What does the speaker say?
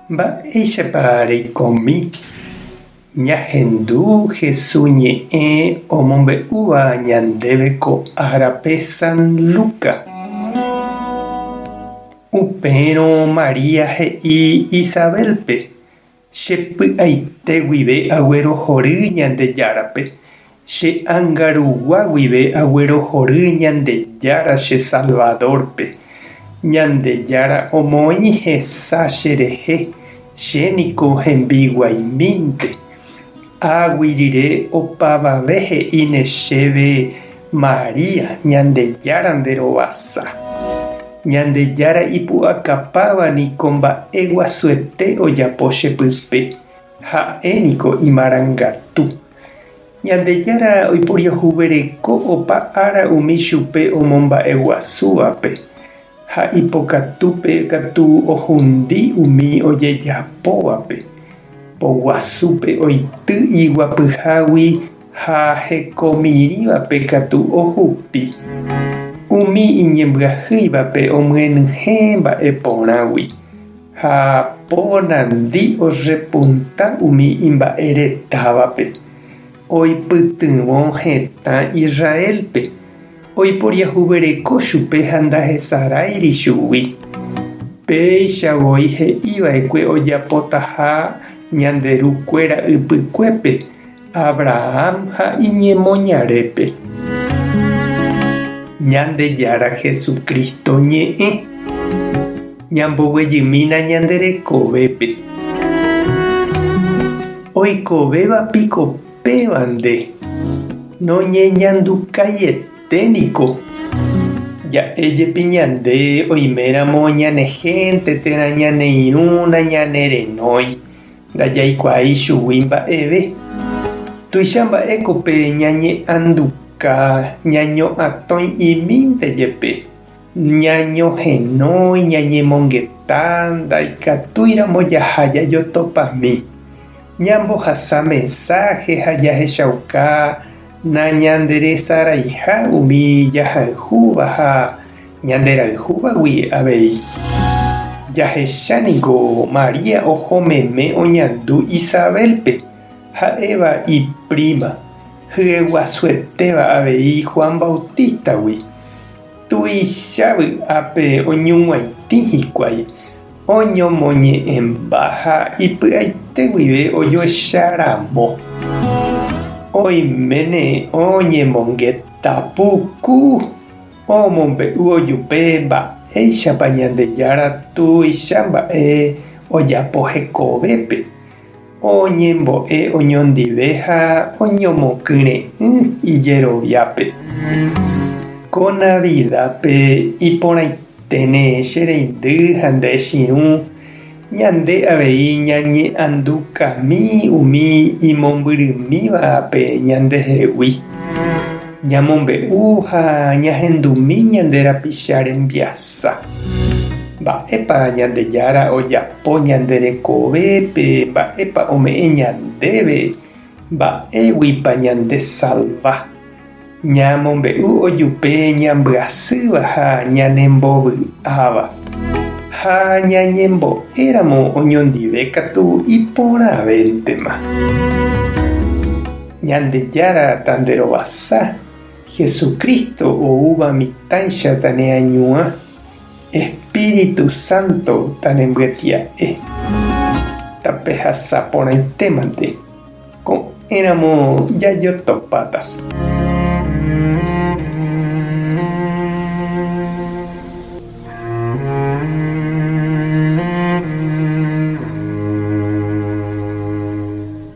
Mba'éichapa reikomi ñahendu Hesu ñe'ẽ omombe'úva ñandéve ko árape San Luca? Upérõ María he'i Isabélpe, Che py'aite guive aguerohory Ñandejárape, che ánga rugua guive aguerohory Ñandejára che Salvadórpe. Ñandejára omoĩ hesa cherehe, che niko hembiguaimínte. Águi rire opavave he'íne chéve, María, Ñandejára nde rovasa. Ñandejára ipu'akapáva niko mba'e guasuete ojapo che pype, ha'e niko imarangatu. Ñandejára oiporiahuvereko opa ára umi chupe omomba'eguasúvape, ha ipokatúpe katu ohundi umi ojejapóvape, poguasúpe oity iguapyhágui ha hekomirĩvape katu ohupi. Umi iñembyahýivape omyenyhẽ mba'e porãgui, ha po nandi orrepunta umi imba'e retávape. Oipytyvõ hetã Israélpe, oiporiahuvereko chupe ha ndahesaráiri chugui. Péicha voi he'i va'ekue ojapotaha ñande ru kuéra ypykuépe, Abraham ha iñemoñarépe. Ñandejára Jesucristo ñe'ẽ. Ñamboguejymína ñande rekovépe. Oikovéva piko péva nde? Noñeñandukaiete niko. Ja'e jepi ñande oiméramo ñane hénte térã ñane irũ nañanerenói. Ndajaikuaái chugui mba'eve. Tuicha mba'éko pe ñañe'anduka ñaño'atõi'imínte jepe, ñañohenói, ñañemongeta, ndaikatúiramo jaha jajotopami, ñambohasa mensáhe ha jahechauka nañanderesaraiha umi jahayhúva ha ñanderayhúvagui avei. Jahecha niko María oho meme oñandu Isabélpe, ha'éva ipríma, hyeguasuetéva avei Juan Bautístagui. Tuicha vy'ápe oñug̃uaitĩ hikuái, oñomoñe'ẽmba ha ipy'aite guive ojoecha ramo. Oiméne oñemongeta puku. Omombe'u ojupe mba'éichapa Ñandejára tuicha mba'e ojapo hekovépe, oñembo'e oñondive ha oñomokyre'ỹ ijeroviápe. Ko Navidápe iporãiténe che reindy ha nde chirũ, ñande avei ñañe'andukami umi imombyrymívape ñandehegui. Ñamombe'u ha ñahendumi ñande rapicha rembiasa. Mba'épa Ñandejára ojapo ñande rekovépe, mba'épa ome'ẽ ñandéve, mba'éguipa ñandesalva. Ñamombe'u ojupe ñambyasýva ha ñanembovy'áva. Ha ñañembo'éramo oñondive katu iporãvéntema. Ñandejára tanderovasa, Jesucristo oúva mitãicha taneañuã, Espíritu Santo tanembyetia'e. Tapehasa porãitémante. Ko'ẽramo jajotopáta.